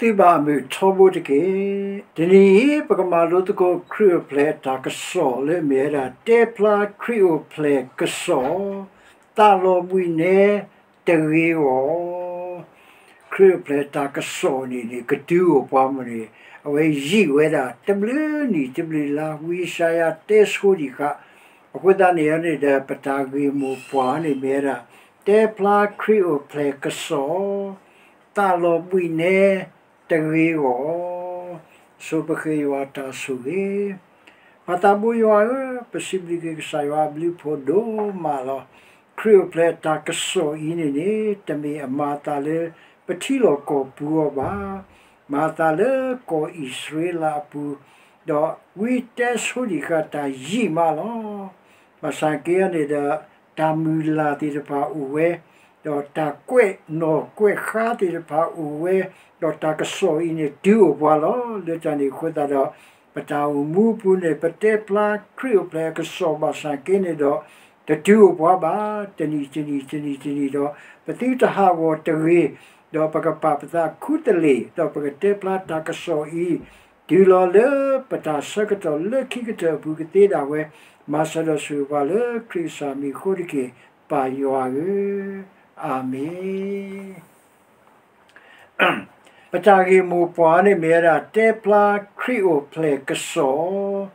သုဘၣ်အမုာ်ထီဘိတက့ၢ်. တနံၤအံၤ ပကမၤလိသကိးခရံာ်အိၣ်ဖျဲၣ်အတၢ်ကစီၣ်လၢအမ့ၢ်ဝဲဒၣ် တဲဖျါခရံာ်အိၣ်ဖျဲၣ်ကစီၣ်, သးလီၤဘှံးနဲတဂ့ၤအီၤ. ခရံာ်အိၣ်ဖျဲၣ်တၢ်ကစီၣ်န့ၣ်န့ၣ် ကတုၤအိၣ်ပှၤမ့ၢ်န့ၣ် အဝဲယံာ်ဝဲဒၣ် တဘျုးနံၣ်တဘျုးလါ, ဝံယၡါယၤတဲဆိဒံးဃာ်, အဃိသတးန့ၣ်န့ၣ်ဒီး ပတၢ်ဂ့ၢ်မိၢ်ပှၢ်န့ၣ်မ့ၢ်ဝဲဒၣ် တဲဖျါခရံာ်အိၣ်ဖျဲၣ်ကစီၣ်, သးလီၤဘှံးနဲတဂ့ၤအီၤ. ဆိပဃ့ယွၤတၢ်ဆိၣ်ဂ့ၤ. ပၢ်သးဘိယွၤဧၢ, ပစံးဘျုးက့ၤကစၢ်ယွၤအဘျုးဖးဒိၣ်မးလီၤ. ခရံာ်အိၣ်ဖျဲၣ်အတၢ်ကစီၣ်အံၤန့ၣ်န့ၣ် တမ့ၢ်အမၤအသးလၢပထံလီၢ်ကီၢ်ပူၤအီၤဘၣ်. မၤအသးလၢကီၢ်အံၣ်စရ့လးအပူၤ, ဒီးဝံတဲဆိဒံးဃာ်တၢ်ယံာ်မးလီၤ. ဘၣ်ဆၣ်က့န့ၣ်ဒီး တၢ်မုၢ်လၢ်သ့ၣ်တဖၣ်အိၣ်ဝဲ, ဒီးတၢ်ကွဲးနီၣ်ကွဲးဃါသ့ၣ်တဖၣ်အိၣ်ဝဲ, ဒီးတၢ်ကစီၣ်အံၤန့ၣ်တုၤအိၣ်ပှၤလီၤ. လၢတၢ်န့ၣ်အဃိသတးဒီး ပတၢ်အိၣ်မူအပူၤန့ၣ် ပတဲဖျါခရံာ်အိၣ်ဖျဲၣ်အကစီၣ်ဘၣ်ဆၣ်က့န့ၣ်ဒီး တတုၤအိၣ်ပှၤဘၣ်. တနံၤတနံၤတနံၤတနံၤဒီး ပသုတဟးဂီၤတဂ့ၤ, ဒီးပကပာ်ပသးခူတလ့ၢ်, ဒီးပကတဲဖျါတၢ်ကစီၣ်အံၤ တုၤလီၤလၢပတၢ်ဆၢကတီၢ်လၢခံကတၢၢ်အပူၤကသ့ဒၣ်ဝဲ, မၤစၢၤဒီးဆိၣ်ဂ့ၤပှၤလၢခရံာ်ကစၢ်မံၤအဃိတက့ၢ်, ပၢ်ယွၤဧၢ, အၤမ့ၣ်. ပတၢ်ဂ့ၢ်မိၢ်ပှၢ်န့ၣ်မ့ၢ်ဝဲဒၣ် တဲဖျါခရံာ်အိၣ်ဖျဲၣ်ကစီၣ်,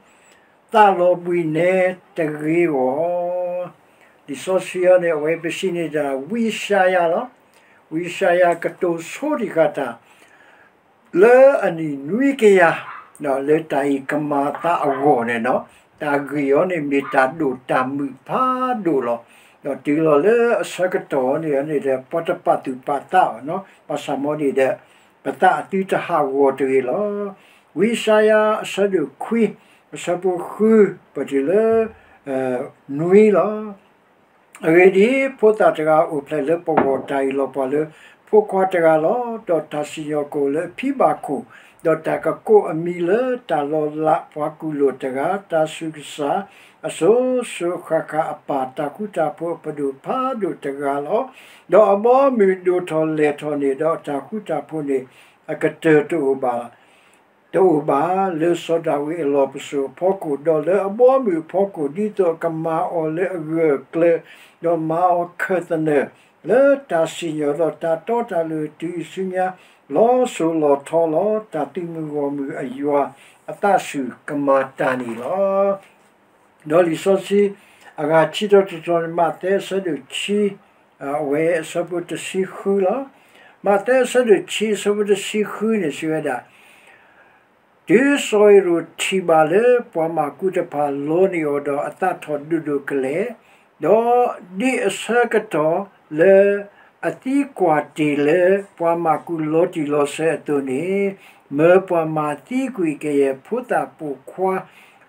သးလီၤဘှံးနဲတဂ့ၤအီၤ. လံာ်စီဆှံအံၤန့ၣ် အဝဲပစံးန့ၣ်တၢ် ဝံယၡါယၤလီၤ. ဝံယၡါယၤကတိၤဆိဒံးဃာ်တၢ် လၢအနံၣ်နွံကယၤ, လၢတၢ်အံၤကမၤအသးအဂီၢ်န့ၣ်နီၤ, တၢ်ဂ့ၢ်အံၤန့ၣ်မ့ၢ်တၢ်ဒိၣ်တၢ်မုာ်ဖးဒိၣ်လီၤ. ဒီးတုၤလီၤလၢအဆၢကတီၢ်န့ၣ်န့ၣ်ဒီး ပှၤတပာ်သူၣ်ပာ်သးအီၤနီၤ, ဘၣ်ဆၣ်မ်န့ၣ်ဒီး ပသးအသုတဟးဂီၤတဂ့ၤလီၤ. ဝံယၡါယၤအဆၢဒိၣ်ခွံ, အဆၢဖိဃု, ပတုၤလၢ နွံလီၤ. အဂ့ၢ်ဒ်အံၤ, ဖိသၣ်တဂၤအိၣ်ဖျဲၣ်လၢပဂီၢ်, တၢ်အံၤလီၤပှီၢ်လၢဖိခွါတဂၤလီၤ. ဒီးတၢ်စံၣ်ညီၣ်ကအိၣ်လၢအဖံဘၣ်ခိၣ်, ဒီးတၢ်ကကိးအမံၤလၢတၢ်လီၤလး, ပှၤကူၣ်လိာ်တဂၤ, တၢ်ဆူးကစၢ်အစိၤစိၤဃၣ်ဃၣ်အပၢ်, တၢ်ဃူတၢ်ဖိးအပဒိၣ်ဖးဒိၣ်တဂၤလီၤ. ဒီးအဘီအမုၢ်ဒိၣ်ထီၣ်လဲၢ်ထီၣ်န့ၣ်, ဒီးအတၢ်ဃူတၢ်ဖိးန့ၣ် အကတၢၢ်တအိၣ်ဘၣ် တအိၣ်ဘၣ်လၢစီၤဒၤဝံးအလီၢ်ပစိာ်အဖီခိၣ်, ဒီးလၢအဘီအမုၢ်အဖီခိၣ်, ဒ်သိးအကမၤအီၤလၢအဂၢၢ်အကျၢၤ, ဒီးမၤအီၤခၢၣ်သနၢၣ် လၢတၢ်စံၣ်ညီၣ်ဒီးတၢ်တီတၢ်လိၤတုၤအံၤဆူညါ, လီၤစိၤလီၤထီလီၤ. တၢ်သုးမုၢ်ဂီၢ်မုၢ်အယွၤအသးဆူၣ်ကမၤတၢ်န့ၣ်လီၤ. ဒီးလံာ်စီဆှံအဂၤထံထီၣ်တထီၣ်န့ၣ် မးသဲအဆၢဒိၣ်ခံ, အဝဲအဆၢဖိတဆံဃုလီၤ. မးသဲအဆၢဒိၣ်ခံ အဆၢဖိတဆံဃုန့ၣ် စံးဝဲဒၣ်, တုၤစီၤဟ့ၤရိာ်ထံၣ်ဘၣ်လၢပှၤမၢ်ကူတဖၣ်လီန့ၢ်အီၤဒီး အသးထီၣ်ဒိၣ်ဒိၣ်ကလဲာ်, ဒီးဒ်အဆၢကတီၢ်လၢအသံကွၢ်တ့ၢ်လၢပှၤမၢ်ကူလီၤတံၢ်လီၤဆဲးအသိးန့ၣ်, မၢပှၤမၤသံကွံာ်ကယဲၢ်ဖိသၣ်ပိာ်ခွါ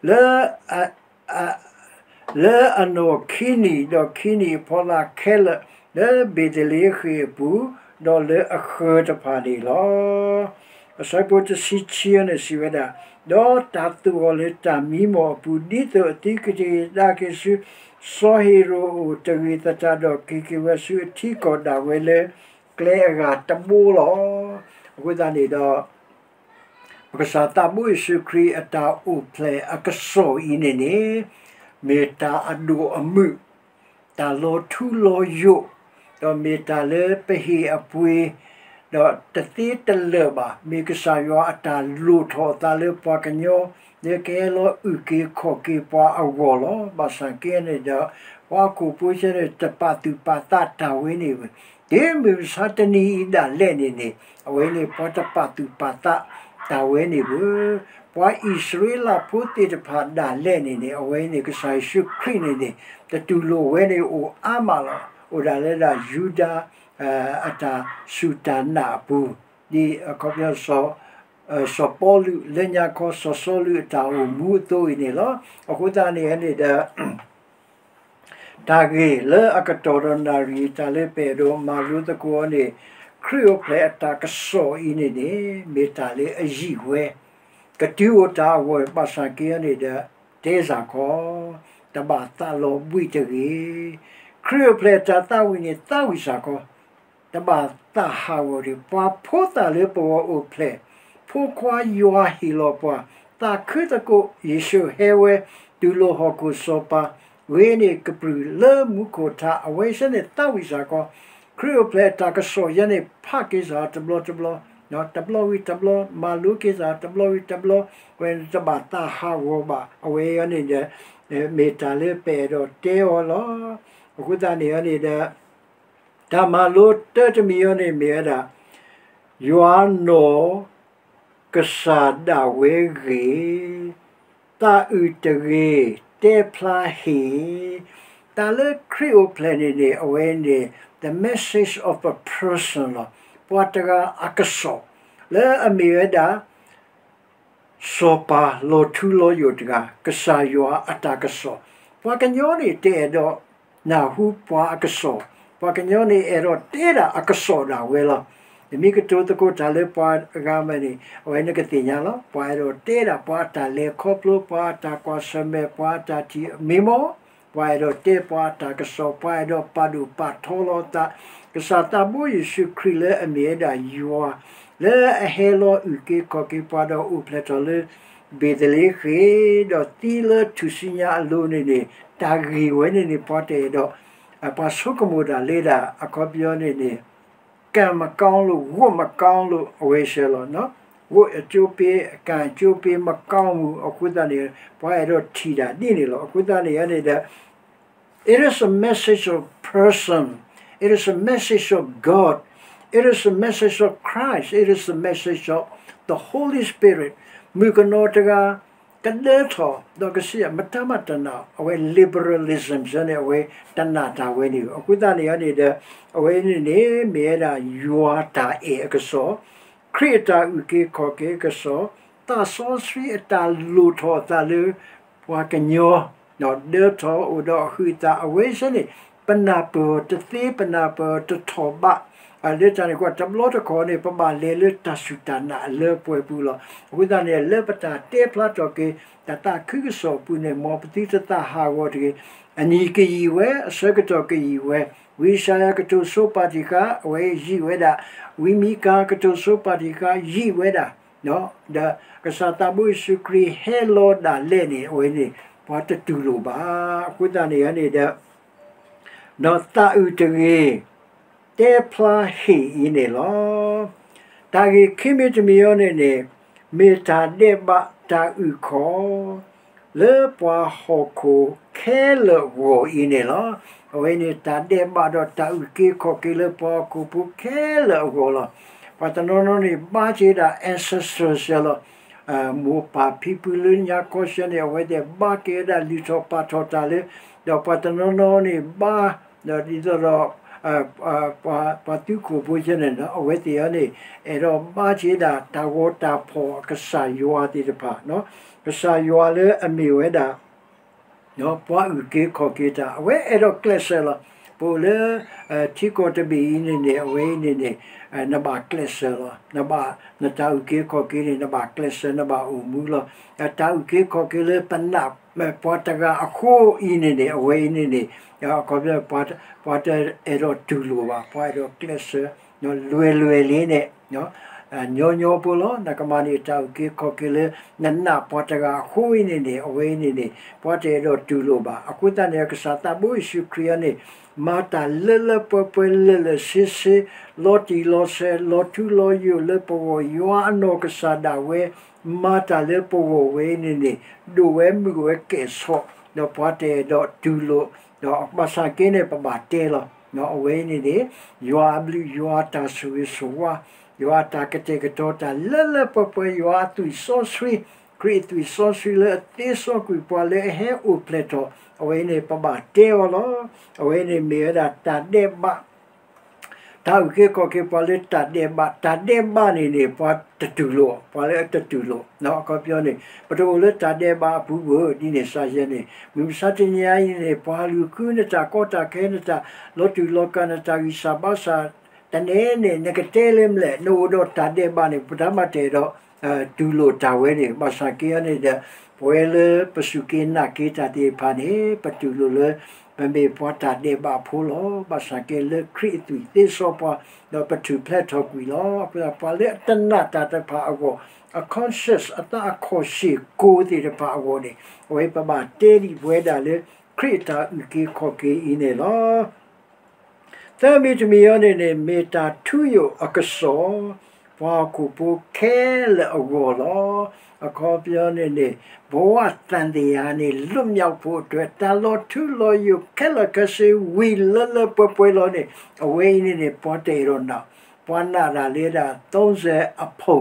လၢ လၢအနီၢ်ခံနံၣ်, ဒီးခံနံၣ်အဖီလာ်ခဲလၢာ်, လၢဘ့းသလ့ဃ့ၣ်အပူၤ, ဒီးလၢအဃၢၤတဖၣ်န့ၣ်လီၤ. အဆၢဖိတဆံခံန့ၣ်စံးဝဲဒၣ်, ဒီးတၢ်သူၣ်အီၤလၢတၢ်မံမီၢ်အပူၤ, ဒ်သိးအသံကတ့ၢ်ကဒါက့ၤဆူ စီၤဟ့ၤရိာ်အအိၣ်တဂ့ၤသတးဒီး က့ၤက့ၤဝဲဆူအထံကီၢ်ဒၣ်ဝဲလၢကျဲအဂၤတဘိလီၤ. အဃိသတးန့ၣ်ဒီး ပကစၢ်သးဘိယ့ၣ်ၡူးခရံာ်အတၢ်အိၣ်ဖျဲၣ်အကစီၣ်အံၤန့ၣ်န့ၣ်, မ့ၢ်တၢ်အဒိၣ်အမုာ်, တၢ်လီၤထူလီၤယိာ်, ဒီးမ့ၢ်တၢ်လၢပဟ့ၣ်အပှ့ၤ, ဒီးတသ့တလၢာ်ဘၣ်, မ့ၢ်ကစၢ်ယွၤအတၢ်လိၣ်ထီၣ်အသးလၢပှၤကညီ, လၢကဟဲလီၤအုၣ်က့ၤခီၣ်က့ၤပှၤအဂီၢ်လီၤ. ဘၣ်ဆၣ်က့န့ၣ်ဒီး ပှၤဟီၣ်ခိၣ်ဖိဆဲန့ၣ် တပာ်သူၣ်ပာ်သးတၢ်ဝဲန့ၣ်ဘၣ်. တုၤမုၢ်မဆါတနံၤအံၤဒၣ်လဲာ်န့ၣ်န့ၣ်, အဝဲန့ၣ်ပှၤတပာ်သူၣ်ပာ်သးတၢ်ဝဲန့ၣ်ဘၣ်. ပှၤအံၣ်စရ့လးဖိသ့ၣ်တဖၣ်ဒၣ်လဲာ်န့ၣ်န့ၣ်, အဝဲန့ၣ်ကစၢ်ယ့ၣ်ၡူးခရံာ်န့ၣ်န့ၣ်, တတူၢ်လိာ်ဝဲန့ၣ်အိၣ်အါမးလီၤ. အိၣ်ဒၣ်လၢဒၣ်ယူဒၤ အတၢ်စူၢ်တၢ်နာ်အပူၤ, ဒ်အခီပညီ စီၤပီလူးလၢညါခီ စီၤစီလူးအတၢ်အိၣ်မူအသိးအံၤန့ၣ်လီၤ. အဃိသတးန့ၣ်န့ၣ်ဒီး တၢ်ဂ့ၢ်လၢအကတီၢ်ဒီးနၣ်ရံၣ် တၢ်လၢပအဲၣ်ဒိးမၤလိသကိးအီၤန့ၣ်, ခရံာ်အိၣ်ဖျဲၣ်အတၢ်ကစီၣ်အံၤန့ၣ်န့ၣ် မ့ၢ်တၢ်လၢအယံာ်ဝဲ, ကတုၤအိၣ်တၢ်အဂီၢ် ဘၣ်ဆၣ်က့န့ၣ်ဒီး တဲစ့ၢ်ကီး, တဘၣ်သးလီၤဘှံးတဂ့ၤ. ခရံာ်အိၣ်ဖျဲၣ်အတၢ်သးဝံၣ်န့ၣ် သးဝံၣ်စ့ၢ်ကီး တဘၣ်သးဟးဂီၤတဂ့ၤ. ပှၤဖိသၣ်လၢပဂီၢ်အိၣ်ဖျဲၣ်, ဖိခွါယွၤဟ့ၣ်လီၤပှၤ, သးခုသကိးယ့ၣ်ၡူးဟဲဝဲ, တူၢ်လိာ်ဟီၣ်ခိၣ်စီၤပၤ, ဂ့ၤန့ၢ်ကပြုၢ်လၢမူခိၣ်ထး, အဝဲဆၢန့ၣ်သးဝံၣ်စ့ၢ်ကီး, ခရံာ်အိၣ်ဖျဲၣ်အတၢ်ကစီၣ်ယဲန့ၣ် ဖးက့ၤစ့ၢ်တဘျီတဘျီ, တဘျီဝံၤတဘျီ, မၤလိက့ၤစ့ၢ်တဘျီဝံၤတဘျီ, ဝဲတဘၣ်သးဟးဂီၤဘၣ်, အဝဲအံၤန့ၣ်ဒီး မ့ၢ်တၢ်လၢပအဲၣ်ဒိးတဲအီၤလီၤ. အဃိသတးန့ၣ်န့ၣ်ဒီး တၢ်မၤလိတၢတမံၤအံၤန့ၣ်မ့ၢ်ဝဲဒၣ် ယွၤနီၢ်ကစၢ်ဒၣ်ဝဲဂ့ၤ, သးအုးတဂ့ၤ, တဲဖျါဟ့ၣ်, တၢ်လၢခရံာ်အိၣ်ဖျဲၣ်န့ၣ်န့ၣ် အဝဲန့ၣ် the message of a person လီၤ. ပှၤတဂၤအကစီၣ် လၢအမ့ၢ်ဝဲဒၣ် စီၤပၤလီၤထူလီၤယိာ်တဂၤ, ကစၢ်ယွၤအတၢ်ကစီၣ်, ပှၤကညီန့ၣ်တအဲၣ်ဒိးနၢ်ဟူပှၤအကစီၣ်, ပှၤကညီန့ၣ် အဲၣ်ဒိးတဲဒၣ်အကစီၣ်ဒၣ်ဝဲလီၤ. နမ့ၢ်ကတိၤသကိးတၢ်လၢပှၤဂၤမ့ၢ်န့ၣ် အဝဲနကသ့ၣ်ညါလီၤ. ပှၤအဲၣ်ဒိးတဲဒၣ် ပှၤအတၢ်လဲၤခီဖျိ, ပှၤအတၢ်ကွၢ်ဆၢၣ်မဲာ်, ပှၤအတၢ်ထံၣ်မ့ၢ်မ့ၢ်, ပှၤအဲၣ်ဒိးတဲပှၤအတၢ်ကစီၣ်, ပှၤအဲၣ်ဒိးပာ်ဒိၣ်ပာ်ထီလီၤသး, ကစၢ်သးဘိယ့ၣ်ၡူးခရံာ်လၢအမ့ၢ်ဝဲဒၣ်ယွၤ လၢအဟဲလီၤအုၣ်က့ၤခီၣ်က့ၤပှၤဒီးအိၣ်ဖျဲၣ်ထီၣ်လၢ ဘ့းသလ့ဃ့ၣ်, ဒီးသံလၢထူၣ်စုညါအလိၤန့ၣ်န့ၣ် တၢ်ဂ့ၢ်ဝဲန့ၣ်န့ၣ် ပှၤတအဲၣ်ဒိး, ပှၤဆိကမိၣ်တၢ်လၢဒၣ် အခီပညီန့ၣ်န့ၣ် ကံမကောင်းလို့, ဂိုဏ်းမကောင်းလို့ အဝဲစဲလီၤ. ဂိုဏ်းအကျိုးပေး, ကံအကျိုးပေးမကောင်းဘူး, အဃိသတးန့ၣ် ပှၤအဲၣ်ဒိးထံၣ်တၢ်ဒ်န့ၣ်လီၤ. အဃိသတးန့ၣ်န့ၣ်ဒီး It is a message of person. It is a message of God. It is a message of Christ. It is a message of the Holy Spirit. မုၣ်ကနီၤတဂၤ ကဒၢထီၣ် ဒီးကစံး မတၤမးတနာ်, အဝဲ liberalism စ့ၢ်န့ၣ် အဝဲတနာ်တၢ်ဝဲန့ၣ်. အဃိသတးန့ၣ်န့ၣ်ဒီး အဝဲန့ၣ်န့ၣ် မ့ၢ်ဝဲဒၣ်ယွၤတၢ်အဲၣ်အကစီၣ်, ခရံာ်အတၢ်အုၣ်က့ၤခီၣ်က့ၤအကစီၣ်, သးစီဆှံအတၢ်လိၣ်ထီၣ်အသးလၢ ပှၤကညီ ဒၢထီၣ်အိၣ်ဒီးအဟုးအသး အဝဲစ့ၢ်န့ၣ် ပနၢ်ပၢၢ်တသ့ ပနၢ်ပၢၢ်တထီၣ်ဘး, လၢတၢ်န့ၣ်ကွၢ် တဘျီတခီၣ်န့ၣ် ပဘၣ်လဲၤလၢတၢ်စူၢ်တၢ်နာ်အလၢပှဲၤပူၤလီၤ. အဃိသတးန့ၣ် လၢပတၢ်တဲဖျါထီၣ်က့ၤ တၢ်သးခုကစီၣ်အပူၤန့ၣ် မ်ပသုတသးဟးဂီၤတဂ့ၤ. အနံၤကယံာ်ဝဲ, အဆၢကတီၢ်ကယံာ်ဝဲ, ဝံယၡါယၤကတိၤဆိပာ်တံၢ်ဃာ် အဝဲယံာ်ဝဲဒၣ်, ဝံမံကၤကတိၤဆိပာ်တံၢ်ဃာ် ယံာ်ဝဲဒၣ် ဒီးကစၢ်သးဘိယ့ၣ်ၡူးခရံာ်ဟဲလီၤဒၣ်လဲာ်န့ၣ် အဝဲန့ၣ် ပှၤတတူၢ်လိာ်ဘၣ်. အဃိသတးန့ၣ်န့ၣ်ဒီး ဒီးသးအုးတဂ့ၤ, တဲဖျါဟ့ၣ်အံၤန့ၣ်လီၤ. တၢ်ဂ့ၢ်ခံမံၤတမံၤအံၤန့ၣ်န့ၣ် မ့ၢ်တၢ်ဒဲးဘးတၢ်အုၣ်ခီၣ် လၢပှၤဟီၣ်ခိၣ်ခဲလၢာ်အဂီၢ်အံၤန့ၣ်လီၤ. အဝဲန့ၣ်တၢ်ဒဲးဘးဒီးတၢ်အုၣ်က့ၤခီၣ်က့ၤလၢပှၤဟီၣ်ခိၣ်ဖိခဲလၢာ်အဂီၢ်လီၤ. ပှၤတနီၤနီၤန့ၣ် ဘါက့ၤဒၣ် ancestors စ့ၢ်လီၤ. မိၢ်ပၢ်ဖံဖုလၢညါခီဆၢန့ၣ် အဝဲသ့ၣ်ဘါက့ၤဝဲဒၣ်လုၢ်ထီၣ်ပာ်ထီၣ်တၢ်လၢ, ဒီးပှၤတနီၤနီၤန့ၣ်ဘါ ဒီးဒ်သိးဒီး ပှၤသုးခိၣ်ဖိဆၢန့ၣ် အဝဲသ့ၣ်အံၤန့ၣ် အဲၣ်ဒိးဘါက့ၤဒၣ်တၢ်ဂီၤတၢ်ဖီၣ်အကစၢ်ယွၤသ့ၣ်တဖၣ်, ကစၢ်ယွၤလၢအမ့ၢ်ဝဲဒၣ် ပှၤအုၣ်က့ၤခီၣ်က့ၤတၢ် အဝဲအဲၣ်ဒိးကျဲးစၢးလီၤ. ပအိၣ်လၢ ထံကီၢ်တဘ့ၣ်အံၤန့ၣ်န့ၣ် အဝဲအံၤန့ၣ်န့ၣ် နဘၣ်ကျဲးစၢးလီၤ. နဘၣ် နတၢ်အုၣ်က့ၤခီၣ်က့ၤန့ၣ် နဘၣ်ကျဲးစၢး နဘၣ်အိၣ်မူလီၤ. တၢ်အုၣ်က့ၤခီၣ်က့ၤလၢပနၢ် ပှၤတဂၤအဃိအံၤန့ၣ်န့ၣ် အဝဲအံၤန့ၣ်န့ၣ် အခီပညီ ပှၤတအဲၣ်ဒိးတူၢ်လိာ်ဘၣ်, ပှၤအဲၣ်ဒိးကျဲးစၢး လွဲၤလွဲၤလံန့ၣ် ညီညီဖိလီၤ. နကမၤန့ၢ် တၢ်အုၣ်က့ၤခီၣ်က့ၤလၢ နနာ်ပှၤတဂၤအဃိအံၤန့ၣ်န့ၣ် အဝဲအံၤန့ၣ်န့ၣ် ပှၤတအဲၣ်ဒိးတူၢ်လိာ်ဘၣ်. အဃိသတးန့ၣ် ကစၢ်သးဘိယ့ၣ်ၡူးခရံာ်အံၤန့ၣ် မၤတၢ်လၢလၢပှဲၤပှဲၤလၢာ်လၢာ်ဆ့ဆ့ လီၤတံၢ်လီၤဆဲး လီၤထူလီၤယိာ်လၢပဂီၢ် ယွၤအနီၢ်ကစၢ်ဒၣ်ဝဲ မၤတၢ်လၢပဂီၢ်ဝဲအံၤန့ၣ်န့ၣ် ဒိၣ်ဝဲမုၢ်ဝဲကဲၣ်ဆိး ဒီးပှၤတအဲၣ်ဒိးတူၢ်လိာ် ဒီးဘၣ်ဆၣ်က့န့ၣ် ပဘၣ်တဲလီၤ. အဝဲအံၤန့ၣ်န့ၣ် ယွၤအဘျုး ယွၤအတၢ်ဆိၣ်ဂ့ၤဆိၣ်ဝါ ယွၤအတၢ်ကတဲာ်ကတီၤတၢ်လၢလၢပှဲၤပှဲၤ ယွၤအသွံၣ်စီဆှံ ခရံာ်အသွံၣ်စီဆှံလၢအသ့စီကွံာ်ပှၤလၢအဟဲအိၣ်ဖျဲၣ်ထီၣ် အဝဲအံၤန့ၣ် ပဘၣ်တဲအီၤလီၤ. အဝဲအံၤန့ၣ်မ့ၢ်ဝဲဒၣ်တၢ်ဒဲးဘး တၢ်အုၣ်က့ၤခီၣ်က့ၤပှၤလၢတၢ်ဒဲးဘး, တၢ်ဒဲးဘးန့ၣ်န့ၣ် ပှၤတတူၢ်လိာ်, ပှၤလၢအတတူၢ်လိာ် အခီပညီန့ၣ် ပတအိၣ်လၢတၢ်ဒဲးဘးအပူၤဘၣ် ဒ်န့ၣ်စ့ၢ်ကီးန့ၣ် မုၢ်မဆါတနံၤအံၤန့ၣ် ပှၤလူၤဃုနတၢ်ကီတၢ်ခဲ နတၢ်လီၤတူာ်လီၤကာ် နတၢ်ဂံၢ်စၢ်ဘါစၢ် တနဲန့ၣ် နကတဲလၢမလဲၣ်, နအိၣ်ဒီးတၢ်ဒဲးဘးန့ၣ် ပတၢ်မၤတအဲၣ်ဒိး တူၢ်လိာ်တၢ်ဝဲန့ၣ် ဘၣ်ဆၣ်က့အံၤန့ၣ်ဒီး ပဝဲလၢပစူၢ်က့ၤနာ်က့ၤတၢ်သ့ၣ်တဖၣ်န့ၣ် ပတူၢ်လိာ်လၢ ပမ့ၢ်ပှၤတၢ်ဒဲးဘးဖိလီၤ. ဘၣ်ဆၣ်က့လၢခရံာ်အသွံၣ်သ့စီပှၤ, ဒီးပထူၣ်ဖျဲးထီၣ်ကွံာ်လီၤ. အဃိသတး ပှၤလၢအတနာ်တၢ်တဖၣ်အဂီၢ်, အ conscience အသးအခီၣ်ဆ့ၣ်ကိၤသ့ၣ်တဖၣ်အဂီၢ်န့ၣ်, အဝဲပဘၣ်တဲဒံးပဝဲဒၣ်လၢ ခရံာ်အတၢ်အုၣ်က့ၤခီၣ်က့ၤအံၤန့ၣ်လီၤ. သၢမံၤတမံၤအံၤန့ၣ်န့ၣ် မ့ၢ်တၢ်ထူယိာ်အကစီၣ်, ပှၤဟီၣ်ခိၣ်ဖိခဲလၢာ်အဂီၢ်လီၤ. အခီပညီန့ၣ်န့ၣ် ဘဝသံသရာန့ၣ် လွတ်မြောက်ဖို့အတွက် တၢ်လီၤထူလီၤယိာ်ခဲလၢာ်ခဲဆ့ ဝံၤလၢလၢပှဲၤပှဲၤလီၤန့ၣ်, အဝဲအံၤန့ၣ်န့ၣ် ပှၤတအဲၣ်ဒိးနာ်, ပှၤနာ်တၢ်လၢဒၣ် သုံးဆယ်အဖုံ,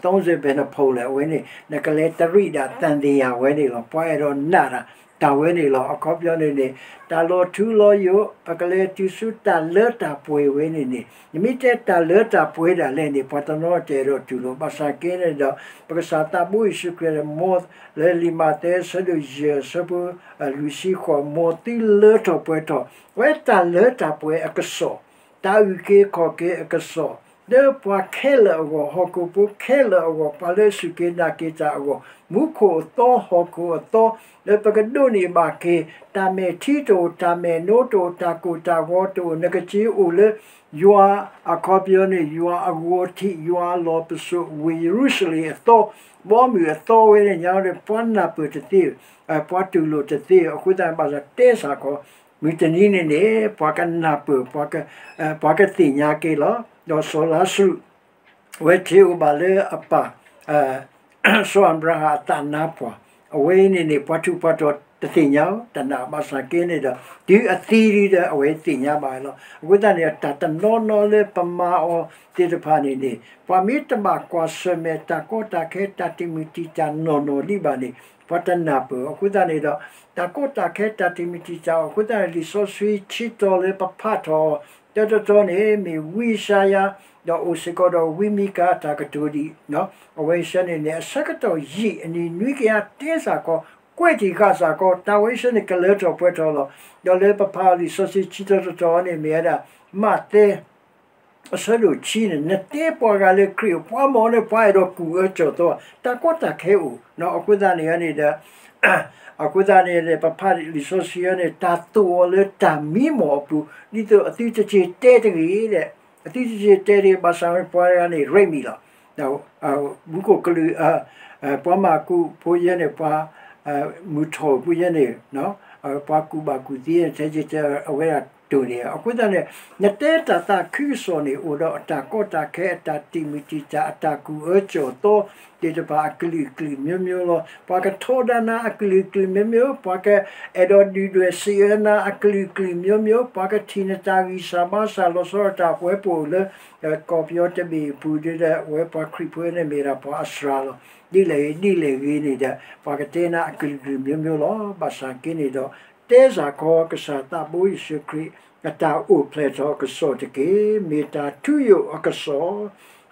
သုံးဆယ်ဘယ်နှစ်ဖုံလဲၣ်, အဝဲန့ၣ် နကလဲၤတရံးဒၣ်သံသရာဝဲန့ၣ်လီၤ. ပှၤအဲၣ်ဒိးနာ်တၢ် တၢ်ဝဲန့ၣ်လီၤ. အခီပညီန့ၣ်န့ၣ် တၢ်လီၤထူလီၤယိာ်, ပကလဲၤတုၤဆူတၢ်လၢတၢ်ပှဲၤဝဲန့ၣ်န့ၣ်, နမ့ၢ်တဲတၢ်လၢတၢ်ပှဲၤဒၣ်လဲာ်န့ၣ် ပှၤတနီၤတအဲၣ်ဒိးတူၢ်လိာ်. ဘၣ်ဆၣ်က့န့ၣ်ဒီး ပကစၢ်သးဘိယ့ၣ်ၡူးခရံာ် မ်လၢလံာ်မးသဲ အဆၢဒိၣ်ယဲၢ် အဆၢဖိလွံၢ်ဆံဃိး, မ်သုလၢထီၣ်ပှဲၤထီၣ်, အဝဲတၢ်လၢတၢ်ပှဲၤအကစီၣ်, တၢ်အုၣ်က့ၤခီၣ်က့ၤအကစီၣ်, လၢပှၤခဲလၢာ်အဂီၢ်, ဟီၣ်ခိၣ်ဖိခဲလၢာ်အဂီၢ်, ပှၤလၢအစူၢ်က့ၤနာ်က့ၤတၢ်အဂီၢ်, မူခိၣ်အသီ ဟီၣ်ခိၣ်အသီ, လၢပကဒိးန့ၢ်ဘၣ်က့ၤ တၢ်မဲာ်ထံတအိၣ်, တၢ်မဲာ်နိတအိၣ်, တၢ်ကိၢ်တၢ်ဂီၤတအိၣ်, နကစ့အိၣ်လၢ ယွၤ, အခီပညီန့ၣ် ယွၤအဂီၤထံး, ယွၤအလီၢ်ပစိာ်, ဝ့ၢ်ယရူၤၡလ့ၣ်အသီ, ဘီမုၢ်အသီဝဲန့ၣ်ညါဒီး ပှၤနၢ်ပၢၢ်တသ့, ပှၤတူၢ်လိာ်တသ့. အဃိသတး ဘၣ်ဆၣ်တဲစ့ၢ်ကီး မုၢ်တနံၤန့ၣ်န့ၣ် ပှၤကနၢ်ပၢၢ်, ပှၤကသ့ၣ်ညါက့ၤလီၤ. ဒီးစီၤလါစရူး အဝဲထံၣ်အိၣ်ဘၣ်လၢအပၢ် စီၤအၤဘြၤဟၣ်အသးနါပှၢ်, အဝဲအံၤန့ၣ်န့ၣ် ပှၤထူးပှၤတီၤတသ့ၣ်ညါအီၤ, တနာ်ဘၣ်ဆၣ်က့န့ၣ်ဒီး တုၤအသံဒုဒီး အဝဲသ့ၣ်ညါဘၣ်လီၤ. အဃိသတးန့ၣ် တၢ်တနီၤနီၤလၢပမၤအီၤသ့ၣ်တဖၣ်န့ၣ်န့ၣ် ပှၤမ့ၢ်တဘၣ်ကွၢ်ဆၢၣ်မဲာ်တၢ်ကီတၢ်ခဲ တၢ်တံာ်မုၢ်တံာ်တာ်နီၢ်နီၢ်ဒံးဘၣ်န့ၣ် ပှၤတနၢ်ပၢၢ်. အဃိသတးန့ၣ်ဒီး တၢ်ကီတၢ်ခဲတၢ်တံာ်မုၢ်တံာ်တာ်အီၤ အဃိသတးန့ၣ် လံာ်စီဆှံဆံးတီၤလၢပဖးထီၣ်အီၤ တတီၤတီၤန့ၣ် မ့ၢ်ဝံယၡါယၤ ဒီးအိၣ်စ့ၢ်ကီးဒီးဝံမံကၤအတၢ်ကတိၤဒံး, အဝဲဆၢန့ၣ်န့ၣ် အဆၢကတီၢ်ယံာ်အနံၤနွံကယၤတဲစ့ၢ်ကီး ကွဲးတံၢ်ဃာ်စ့ၢ်ကီး တၢ်ဝဲဆၢန့ၣ် ကလၢထီၣ်ပှဲၤထီၣ်လီၤ. ဒီးလၢပဖးလံာ်စီဆှံဆံးတီၤတတီၤန့ၣ် မ့ၢ်ဝဲဒၣ် မးသဲ အဆၢဒိၣ်ခံန့ၣ် နတဲပှၤဂၤလၢခရံာ်အိၣ် ပှၤမ့ၢ်န့ၣ် ပှၤအဲၣ်ဒိးကူၣ်အၢကၠီၣ်သီ တၢ်ကီတၢ်ခဲအိၣ် အဃိသတးန့ၣ်န့ၣ်ဒီး အဃိသတးန့ၣ် ပဖးလံာ်စီဆှံန့ၣ် တၢ်သိၣ်အီၤလၢတၢ်မံမီၢ်အပူၤ ဒ်သိးအသုတက့ၤတဲတဂ့ၤဒီး အသုတက့ၤတဲတဂ့ၤ ဘၣ်ဆၣ်ပှၤတဂၤန့ၣ် ရ့မံၤလီၤ. မူခိၣ်ကလူး ပှၤမၤကူးဖိယဲန့ၣ် ပှၤ မုၢ်ထီၣ်ဖိယဲန့ၣ် ပှၤကူးဘၣ်ကူးသ့န့ၣ် ထဲယတဲအဝဲဒၣ်တိၢ်န့ၣ် အဃိသတးန့ၣ် နတဲတၢ်သးခုကစီၣ်န့ၣ် အိၣ်ဒီးအတၢ်ကီတၢ်ခဲ အတၢ်တံာ်မုၢ်တံာ်တာ် အတၢ်ကူၣ်အၢကၠီၣ်သီသ့ၣ်တဖၣ် အကလုာ်ကလုာ်မျိုးမျိုးလီၤ. ပှၤကထီဒါနၤအကလုာ်ကလုာ်မျိုးမျိုး ပှၤကအဲၣ်ဒိးဒုၣ်ဒွဲၣ်စံးအၢနၤအကလုာ်ကလုာ်မျိုးမျိုး ပှၤကထံၣ်နတၢ်ဂံၢ်စၢ်ဘါစၢ်လီၤဆီဒၣ်တၢ်ပှဲၤပိာ်လၢ ကီၢ်ပယီၤတဘ့ၣ်အပူၤဒ်ဒီး အဝဲပှၤခရံာ်ဖိန့ၣ်မ့ၢ်ဒၣ်ပှၤအစှၤလီၤ. ဒ်လဲၣ်ဂ့ၤဒ်လဲၣ်ဂ့ၤန့ၣ်ဒီး ပှၤကတဲနၤအကလုာ်ကလုာ်မျိုးမျိုးလီၤ. ဘၣ်ဆၣ်က့န့ၣ်ဒီး တဲစ့ၢ်ကီးကစၢ်သးဘိယ့ၣ်ၡူးခရံာ် အတၢ်အိၣ်ဖျဲၣ်ထီၣ်အကစီၣ်တက့ၢ်. မ့ၢ်တၢ်ထူယိာ်အကစီၣ်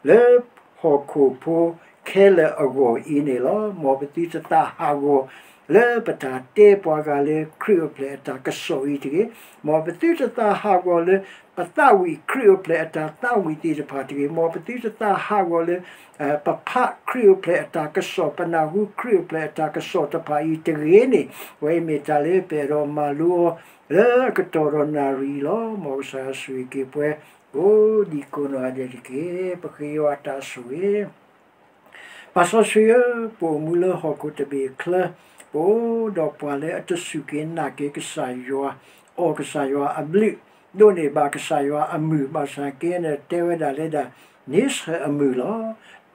လၢဟီၣ်ခိၣ်ဖိခဲလၢာ်အဂီၢ်အံၤန့ၣ်လီၤ. မ်ပသုတသးဟးဂီၤ လၢပတၢ်တဲပှၤဂၤလၢခရံာ်အိၣ်ဖျဲၣ်အတၢ်ကစီၣ်အံၤတဂ့ၤ. မ်ပသုတသးဟးဂီၤလၢ ပသးဝံၣ်ခရံာ်အိၣ်ဖျဲၣ်အတၢ်သးဝံၣ်သ့ၣ်တဖၣ်တဂ့ၤ. မ်ပသုတသးဟးဂီၤလၢ ပဖးခရံာ်အိၣ်ဖျဲၣ်အတၢ်ကစီၣ် ပနၢ်ဟူခရံာ်အိၣ်ဖျဲၣ်အတၢ်ကစီၣ်တဖၣ်အံၤတဂ့ၤန့ၣ် ဝဲအံၤမ့ၢ်တၢ်လၢပအဲၣ်ဒိးမၤလိအီၤ လၢအကတီၢ်ဒီးနၣ်ရံၣ်လီၤ. မ်ကစၢ်ယွၤဆိၣ်ဂ့ၤက့ၤပှၤ ကိးဒံကိးနီၢ်ဂၤဒဲးတက့ၢ်. ပဃ့ယွၤအတၢ်ဆိၣ်ဂ့ၤ ပၢ်စီဆှံဧၢ, ပအိၣ်မူလၢဟီၣ်ခိၣ်တဘ့ၣ်အချၢ, ပအိၣ်ဒီးပှၤလၢအတစူၢ်က့ၤနာ်က့ၤကစၢ်ယွၤ, အီၣ်ကစၢ်ယွၤအဘျုး, ဒိးန့ၢ်ဘၣ်ကစၢ်ယွၤအမုၢ် ဘၣ်ဆၣ်က့န့ၣ် တဲဝဲဒၣ်လၢဒၣ် န့ဆၢၣ်အမုၢ်လီၤ.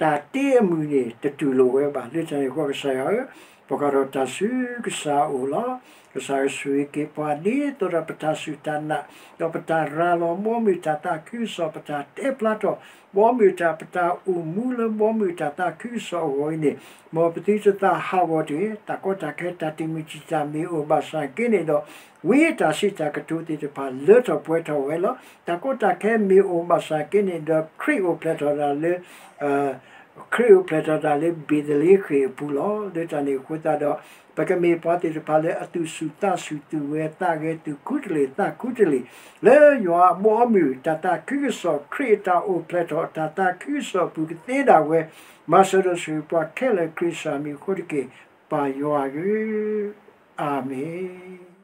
တၢ်တ့အမုၢ်န့ၣ် တတူၢ်လိာ်ဝဲဘၣ်. လၢတၢ်န့ၣ်အဃိ ကစၢ်ယွၤဧၢ, ပကွၢ်ထီၣ်တၢ်ဆူကစၢ်အအိၣ်လီၤ. ကစၢ်ယွၤဆိၣ်ဂ့ၤက့ၤပှၤဒ်သိးဒီးပတၢ်စူၢ်တၢ်နာ်, ဒီးပတၢ်ရၤလီၤဘီမုၢ်တၢ်သးခုကစီၣ်, ပတၢ်တဲဖျါထီၣ် ဘီမုၢ်တၢ် ပတၢ်အိၣ်မူလၢဘီမုၢ်တၢ်သးခုကစီၣ်အဂီၢ်အံၤန့ၣ်, မ်ပသုတသးဟးဂီၤတဂ့ၤ. တၢ်ကီတၢ်ခဲတၢ်တံာ်မုၢ်တံာ်တာ်မ့ၢ်အိၣ်ဘၣ်ဆၣ်က့န့ၣ်ဒီး, ဝံအတၢ်စံးတၢ်ကတိၤသ့ၣ်တဖၣ်လၢထီၣ်ပှဲၤထီၣ်ဝဲလီၤ. တၢ်ကီတၢ်ခဲမ့ၢ်အိၣ်ဘၣ်ဆၣ်က့န့ၣ်ဒီး ခရံာ်အိၣ်ဖျဲၣ်ထီၣ်တၢ်လၢ ခရံာ်အိၣ်ဖျဲၣ်ထီၣ်တၢ်လၢဘ့းသလ့ဃ့ၣ်အပူၤလီၤ. လၢတၢ်န့ၣ်အဃိသတးဒီး, ပကမ့ၢ်ပှၤသ့ၣ်တဖၣ်လၢအသူၣ်ဆူၣ်သးဆူၣ် သူၣ်ဝဲသးဂဲၤ သူၣ်ခူတလ့ၢ်သးခူတလ့ၢ်, လၢယွၤအဘီအမုၢ် တၢ်သးခုကစီၣ် ခရံာ်အတၢ်အိၣ်ဖျဲၣ်ထီၣ် တၢ်သးခုကစီၣ်အပူၤကသ့ဒၣ်ဝဲ, မၤစၢၤဒီးဆိၣ်ဂ့ၤပှၤခဲလၢာ် ခရံာ်စၢ်မံၤအဃိတက့ၢ်, ပၢ်ယွၤဧၢ, အၤမ့ၣ်.